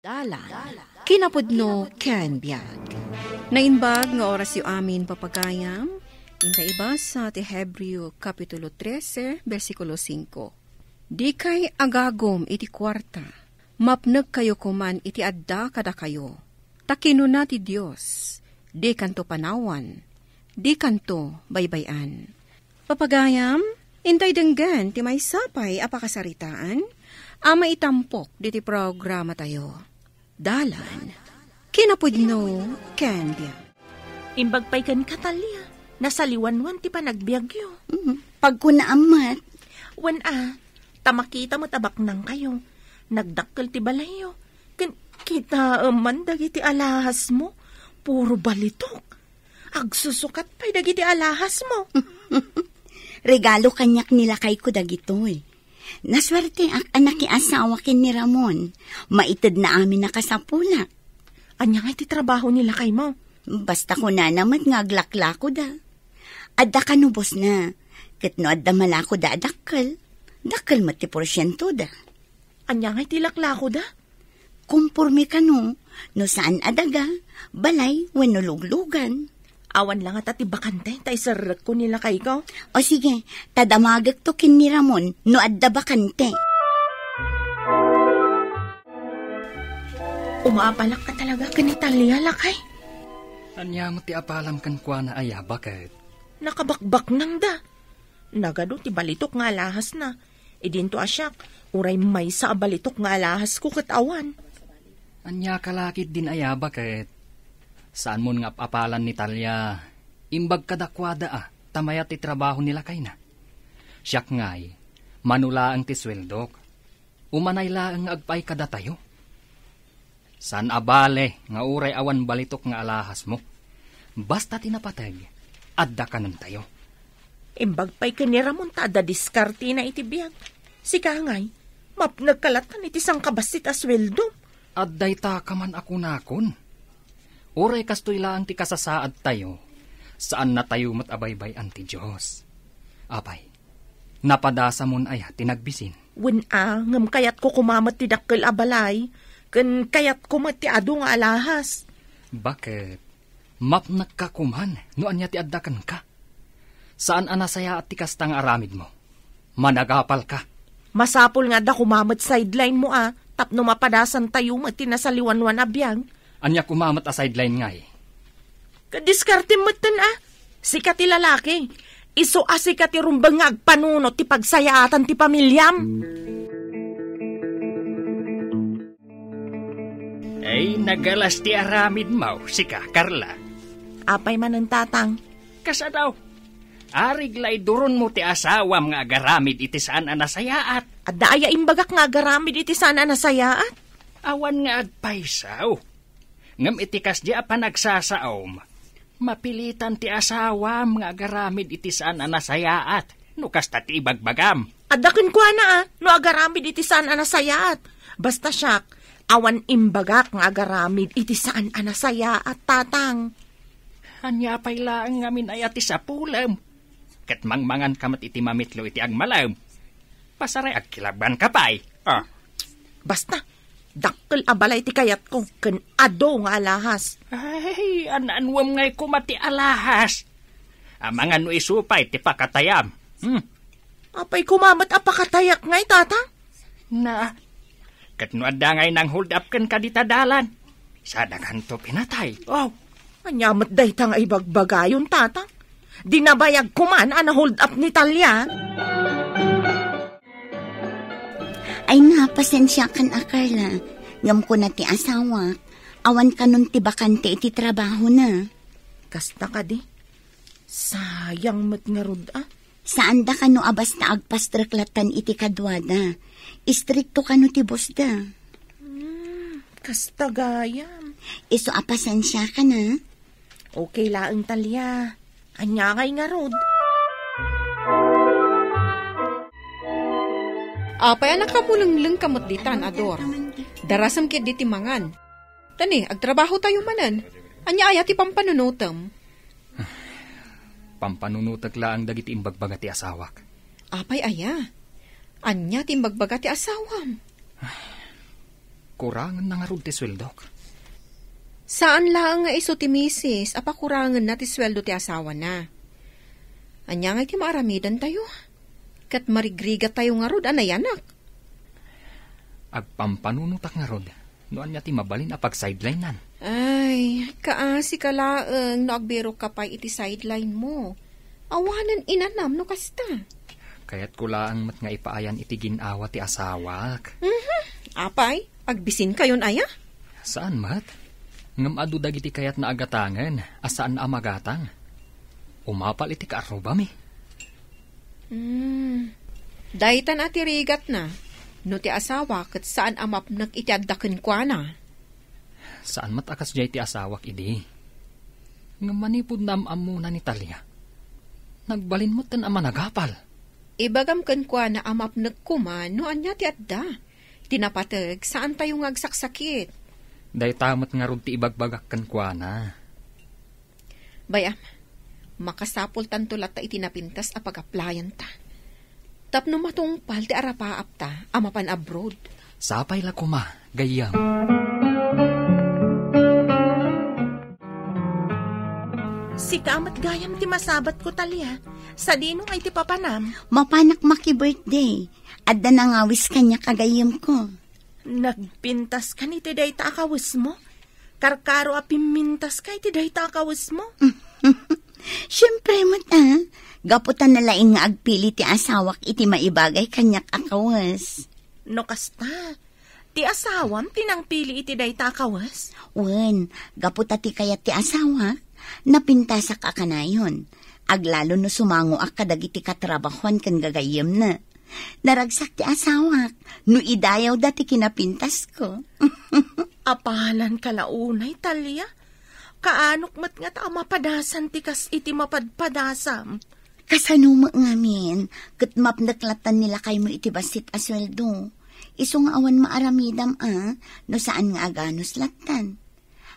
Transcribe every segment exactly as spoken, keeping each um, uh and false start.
Dalan, kinapudno ken biag. Naimbag nga orasyo amin, papagayam. Inta ibasa ti Hebreo Kapitulo trese, bersikulo singko. Dikay agagum iti kuarta, mapnekkayo koman iti adda kadakayo. Ta kinuna ti Dios, dikanto panawan, dikanto baybay-an. Papagayam, intay denggen ti maysa pay a pakasaritaan a maitampok diti programatayo. Dalan, kinapudno, ken biag. Imbag pay kenka, Talia. Nasaliwanwan ti panagbiagyo. Mm, pagkunaam met. Wen a, ta makita met a baknangkayo. Nagdakkel ti balayyo. Ken kitaem man dagiti alahasmo. Puro balitok. Agsusukat pay dagiti alahasmo. Regalo kaniak ni lakayko dagitoy. Nasuerteak a nakiasawa ken ni Ramon. Maitedna amin a kasapulak. Ania ngay ti trabaho ni lakaymo? Basta kunana met nga aglaklakoda. Adda kanubosna. Ket no adda malakoda a dakkel, dakkel met ti porsientoda. Ania ngay ti laklakoda? Komporme kano, no saan a daga, balay, wenno luglugan. Awan la ngata ti bakante, ta iserrekko ni lakayko. O sige, ta damagekto ken ni Ramon, no adda bakante. Umaapalak ka talaga ken ni Talia, lakay? Ania met ti apalam kenkuana aya, baket? Nakabakbaknangda. Nagadu ti balitok nga alahasna. Idinto a siak, uray maysa a balitok nga alahasko ket awan. Ania ka la ketdin aya, baket? Saanmon nga ap-apalan ni Talia. Imbag kadakuada a, ta mayat ti trabaho ni lakayna. Siak ngay, mano laeng ti sueldok. Umanay laeng nga agpaay kadatayo. Saan a bale nga uray awan balitok nga alahasmo. Basta ti napateg, adda kanentayo. Imbag pay ken ni Ramon ta adda diskartena iti biag. Sika ngay, mapnekka lattan iti sangkabassit a sueldo. Adda ita ka man a kunakon. Uray kastoy laeng ti kasasaadtayo, saannatayo met a baybay-an ti Dios. Apay, napadasamon aya ti nagbisin? Wen a, ngem kayatko koma met ti dakkel a balay, ken kayatko met ti adu nga alahas. Baket? Mapnekka koman no ania ti adda kenka. Saan a nasayaat ti kasta nga aramidmo. Managapalka. Masapul nga adda koma met sideline mo a, tapno mapadasantayo met ti nasaliwanwan a biag. Ania koma met a sideline ngay? Ket diskartem metten a. Sika ti lalaki. Isu a sika ti rumbeng nga agpanunot ti pagsayaatan ti pamiliam. Ay, nagalas ti aramidmo, sika, Carla. Apay manen, Tatang? Kasano? Arig la iduronmo ti asawam nga agaramid iti saan a nasayaat. Adda aya imbagak nga agaramid iti saan a nasayaat? Awan nga agpayso. Ngem iti kasdi a panagsasaom, mapilitan ti asawam nga agaramid iti saan a nasayaat, no kasta ti ibagbagam. Adda kenkuana a, no agaramid iti saan a nasayaat. Basta siak, awan imbagak nga agaramid iti saan a nasayaat, Tatang. Ania pay laeng ngamin aya ti sapulem? Ket mangmangan ka met iti mamitlo iti agmalem. Pasaray agkilaban ka pay. Ah. Basta, dakkel a balay ti kayatko, ken adu nga alahas. Ay, an-anuem ngay koma ti alahas. Amangan no isu pay ti pakatayam. Hmm. Apay koma met a pakatayak ngay, Tata? Na, ket no adda ngay nang hold up kenka dita dalan, sadakanto pinatay. Oh. Ania met dayta nga ibagbagayon, Tata? Di nabayag koman a na-hold up ni Talia. Ay na, pasensiakan a, Carla. Ngem kuna ti asawak, awan kanon ti bakante iti trabahona. Kasta kadi? Sayang met ngarud a. Saanda kano a basta agpastrek lattan iti kaduada. Istrikto kano ti bosda. Hmm, kasta gayam. Isu a pasensiakan a. Okay laeng, Talia. Ania ngay ngarud? Apay a nakamulengleng ka met ditan, Ador? Darasem ketdi ti mangan. Tani, agtrabahotayo manen. Ania aya ti pampanunotem? Pampanunotek laeng dagiti imbagbaga ti asawak. Apay aya? Ania ti imbagbaga ti asawam? Kurangenna ngarud ti sueldok. Saan laeng nga isu ti misis a pakurangenna ti sueldo ti asawana. Ania ngay ti maaramidantayo? Ket marigrigattayo ngarud a nayanak. Agpampanunotak ngarud no ania ti mabalin a pag-sidelinean. Ay, kaasika laeng no agbirokka pay iti sideline mo. Awanen inanam no kasta. Kayatko laeng met nga ipaayan iti gin-awa ti asawak. Mhm. Apay, agbisinkayon aya? Saan met. Ngem adu dagiti kayatna a gatangen a saan a magatang. Umapal iti kaarrubami. Hmm. Daytan a ti rigatna, no ti asawa ket saan a mapnek iti adda kenkuana. Saan met a kasdiay ti asawak idi. Ngem manipud naam-ammona ni Talia, nagbalin metten a managapal. Ibagam kenkuana a mapnek koma no ania ti adda. Ti napateg, saantayo nga agsaksakit. Dayta met ngarud ti ibagbagak kenkuana. Bay-am, makasapultanto latta iti napintas a pagaplayanta. Tapno matungpal ti arapaapta a mapan abroad. Sapay la koma, gayyem. Sika met gayam ti masabatko, Talia. Sadino ngay ti papanam? Mapanak maki-birthday. Adda nangawis kaniak a gayyemko. Nagpintaskan iti dayta a kawesmo? Karkaro a pimmintaska iti dayta a kawesmo? Siempre met, a. Gapu ta nalaing nga agpili ti asawak iti maibagay kaniak a kawes. No kasta, ti asawam ti nangpili iti dayta a kawes? Wen, gapu ta ti kayat ti asawak, napintasak a kanayon. Aglalo no sumangoak kadagiti katrabahoan ken gagayyemna. Naragsak ti asawak no idayawda ti kinapintasko. Apalan ka la unay, Talia. Kaanok met ngata a mapadasan ti kas iti mapadpadasam? Kasano met ngamin, ket mapnek lattan ni lakaymo iti bassit a sueldo. Isu nga awan maaramidam a, no saan nga aganus lattan.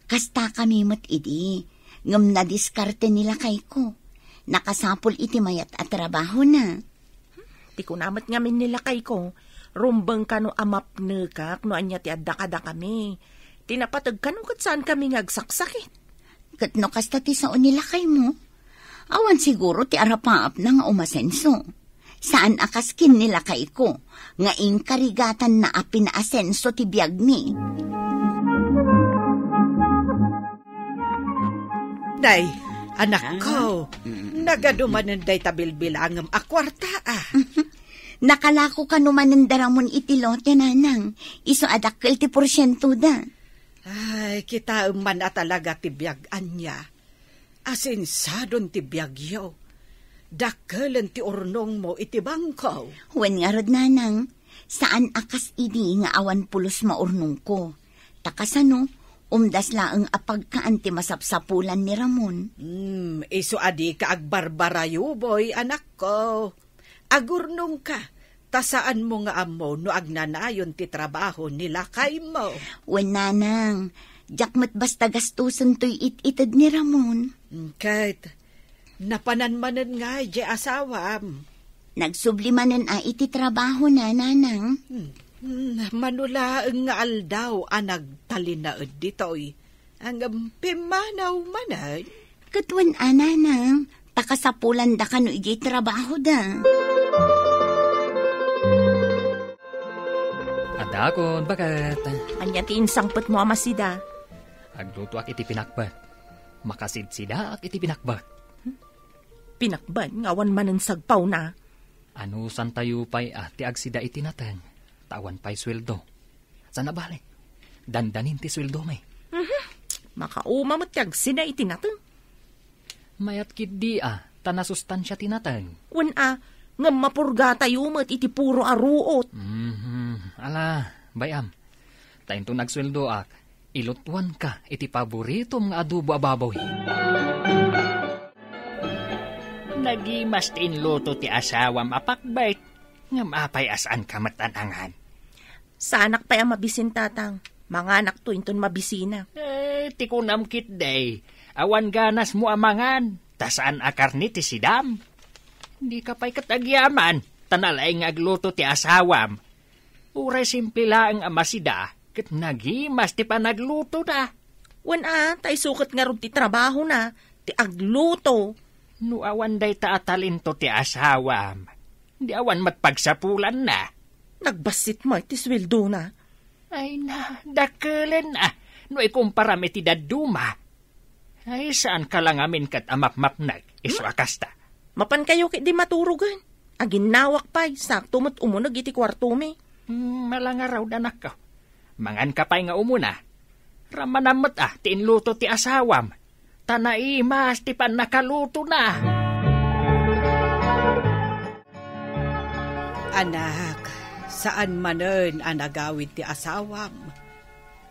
Kastakami met idi, ngem nadiskarte ni lakayko. Nakasapul iti mayat a trabahona. Ti kuna met ngamin ni lakayko, rumbeng kano a mapnekak no ania ti adda kadakami. Ti napateg kano ket saankami nga agsaksakit. Ket no kasta ti sao ni lakaymo, awan siguro ti arapaapna nga umasenso. Saan a kas ken ni lakayko nga inkarigatanna a pinaasenso ti biagmi. Day, anakko, ah, mm, nagadu manen dayta bilbilangem a kuarta, a. Nakalako kano manen da Ramon iti lote, nanang. Isu a dakkel ti porsientoda. Ay, kitaem man a talaga ti biag ania. Asinsadon ti biagyo. Dakkelen ti urnongmo iti bangko. Wen ngarud, nanang, saan a kas idi nga awan pulos maurnongko. Ta kasano, umdas laeng a pagkaan ti masapsapulan ni Ramon. Hmm, isu a dika agbarbarayuboy, anakko. Agurnongka, ta saanmo nga ammo no agnanayon ti trabaho ni lakaymo. Wen, nanang, diak met basta gastusen toy it-ited ni Ramon. Ket, napanan manen nga idiay asawam? Nagsubli manen a iti trabahona, nanang. Hmm, mano laeng nga aldaw a nagtalinaed ditoy. Ngem pimmanaw manen. Ket wen a, nanang, ta kasapulanda kano idiay trabahoda. Adakon, baket. Ania ti insangpetmo a masida? Aglutoak iti pinakbet. Makasidsidaak iti pinakbet. Pinakbet nga awan manen sagpawna. Anusantayo pay a ti agsida iti nateng, ta awan pay sueldo. Saan a bale, dandanin ti sueldomi. Mhm. Makauma met ti agsida iti nateng. Mayat ketdi a, ta nasustansia ti nateng. Wen a, ngem mapurgatayo met iti puro a ruot. Mhm. Ala, bay-am. Ta inton agsueldoak, ilutuanka iti paboritom nga adobo a baboy. Nagimas ti inluto ti asawam a pakbet, ngem apay a saanka met a nangan? Saanak pay a mabisin, tatang. Manganakto inton mabisinak. Eh, ti kunam ketdi, awan ganasmo a mangan, ta saan a karne ti sidam. Dika pay ket agyaman, ta nalaing nga agluto ti asawam. Uray simple laeng a masida, Ket nagimas ti panaglutona. Wen a, ta isu ket ngarud ti trabahona, ti agluto. No awan dayta a talento ti asawam, di awan met pagsapulanna. Nagbassit met ti sueldona. Ay na, dakkelen a, no ikumparam iti dadduma. Ay, saan ka la ngamin ket a mapmapnek, isu a kasta. Mapan kayo ket di maturogen. Aginnawak pay, sakto met umuneg iti kuartomi. Hmm, malangarud, anakko. Mangan ka pay nga umuna. Ramanam met a, ti inluto ti asawam. Ta naimas ti pannakalutona. Anak, saan manen a nagawid ti asawam.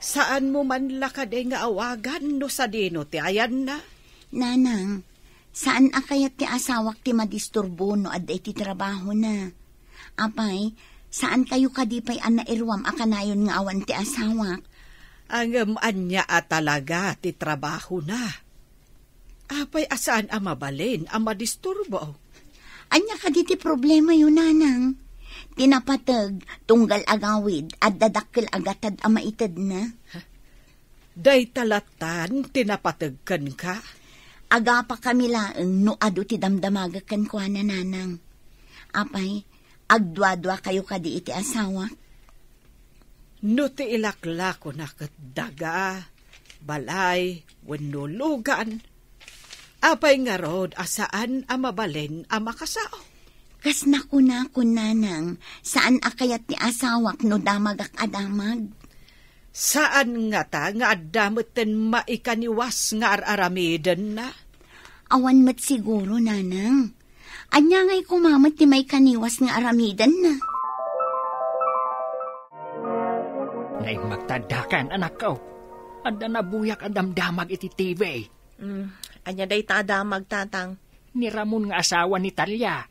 Saanmo man la kadi nga awagan no sadino ti ayanna? Nanang, saan a kayat ti asawak ti madisturbo no adda iti trabahona. Apay, saan kayo kadi pay a nairuam a kanayon nga awan ti asawak? Ngem ania a talaga ti trabahona? Apay a saan a mabalin a madisturbo? Ania kadi ti problemayo, nanang? Ti napateg, tunggal agawid, adda dakkel a gatad a maitedna. Dayta lattan ti napateg kenka? Agapakami laeng no adu ti damdamagek kenkuana, nanang. Apay, agduadua kayo kadi iti asawak? No ti ilaklakona ket daga, balay, wenno lugan, apay ngarud a saan a mabalin a makasao? Kas nakunakon, nanang, saan a kayat ti asawak no damagak a damag. Saan ngata nga adda metten maikaniwas nga ar-aramidenna? Awan met siguro, nanang. Ania ngay koma met ti maikaniwas nga aramidenna? Naimbag ta addakan, anakko. Adda nabuyak a damdamag iti T V. Mm, ania dayta a damag, tatang? Ni Ramon nga asawa ni Talia.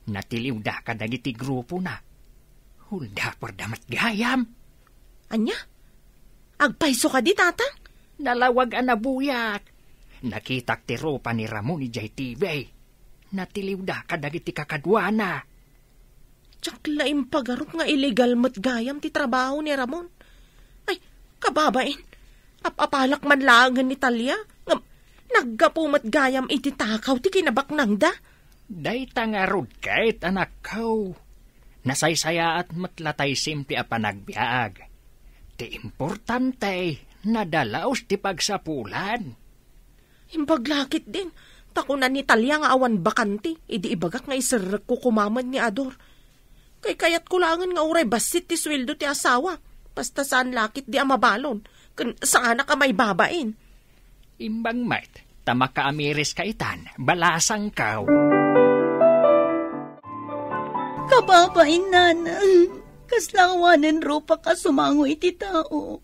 Natiliwda kadagiti grupona. Huldaperda met gayam. Ania? Agpayso kadi, tatang? Nalawag a nabuyak. Nakitak ti rupa ni Ramon idiay T V. Natiliwda kadagiti kakaduana. Diak la impagarup nga illegal met gayam ti trabaho ni Ramon. Ay, kababain. Ap-apalak man laengen ni Talia, ngem naggapu met gayam iti takaw ti kinabaknangda. Dayta ngarud ket, anakko. Nasaysayaat met la tay simple a panagbiag. Ti importante, nadalaos ti pagsapulan. Imbag la ketdin, ta kuna ni Talia nga awan bakante, idi ibagak nga iserrekko koma met ni Ador. Kaykayatko laengen nga uray bassit ti sueldo ti asawa, basta saan la ketdi a mabalon, ken saanak a maibabain. Imbag met, ta makaamiriska itan, balasangko. Kababain, nanang, kasla awanen rupak a sumango iti tao.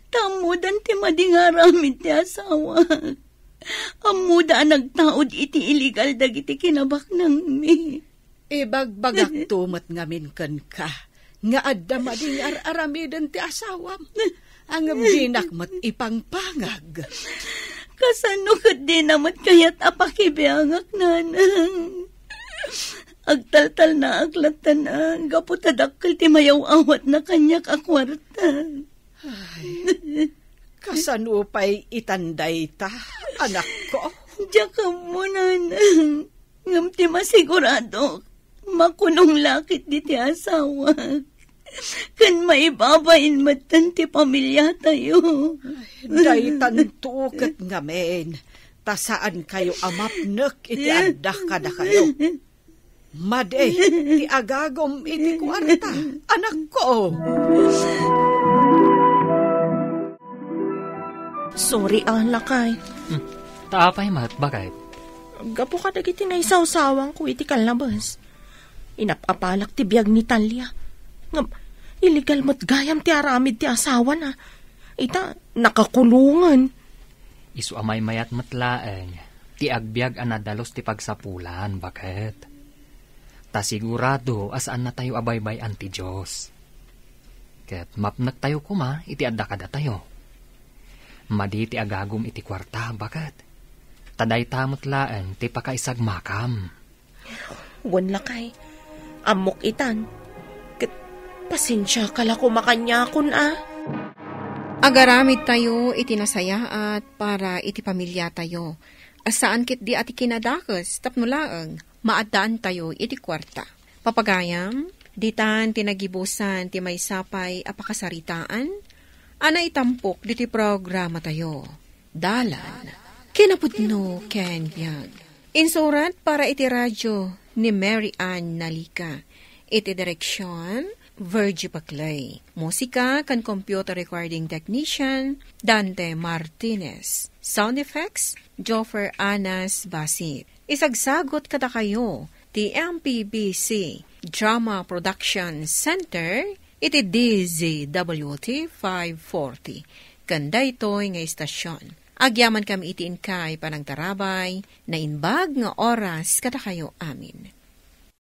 Ta ammodan ti madi nga aramid ti asawak. Ammoda a nagtaud iti illegal dagiti kinabaknangmi. Ibagbagakto met ngamin kenka nga adda madi nga ar-aramiden ti asawam. Ngem dinak met ipangpangag. Kasano ket dina met kayat a pakibiangak, nanang? Agtaltalnaak latta, nanang, gapu ta dakkel ti mayaw-awatna kaniak a kuarta. Ay, kasano pay itan dayta, anakko? Diak ammo, nanang. Ngem ti masigurado, makulong la ketdi ti asawak. Ken maibabain metten ti pamiliatayo. Ay, daytanto ket ngamin, ta saankayo a mapnek iti adda kadakayo. Madi ti agagum iti kuarta, anakko. Sorry, a, lakay. Hmm. Ta apay met, baket? Gapu kadagiti naisawsawangko iti kallabas. Inap-apalak ti biag ni Talia. Ngem, illegal met gayam ti aramid ti asawana. Ita, nakakulongen. Isu a maymayat met laeng ti agbiag a nadalus ti pagsapulan, baket. Ta sigurado a saannatayo a baybay-an ti Dios. Ket mapnektayo koma iti adda kadatayo. Madi ti agagum iti kuarta, baket. Ta dayta met laeng ti pakaisagmakam. Wen, lakay, ammok itan. Ket pasensiaka la koma kaniakon, a. Agaramid tayo iti nasayaat para iti pamilya tayo. Asaan ket di ati kinadakes tapno laeng maaddaan tayo iti kuarta. Papagayam, ditan ti nagibusan ti maysapay a pakasaritaan a naitampok diti programa tayo. Dalan, kinapudno ken biag. Insurat para iti radyo ni Mary Ann Nalika. Iti direksyon, Virgie Paclay. Musika ken computer recording technician, Dante Martinez. Sound effects, Joffer Anas Basit. Isagsagot kadakayo ti M P B C Drama Production Center iti D Z W T five forty. Ken daytoy nga istasyon, agyaman kami iti inkay panangtarabay, naimbag nga oras kadakayo amin.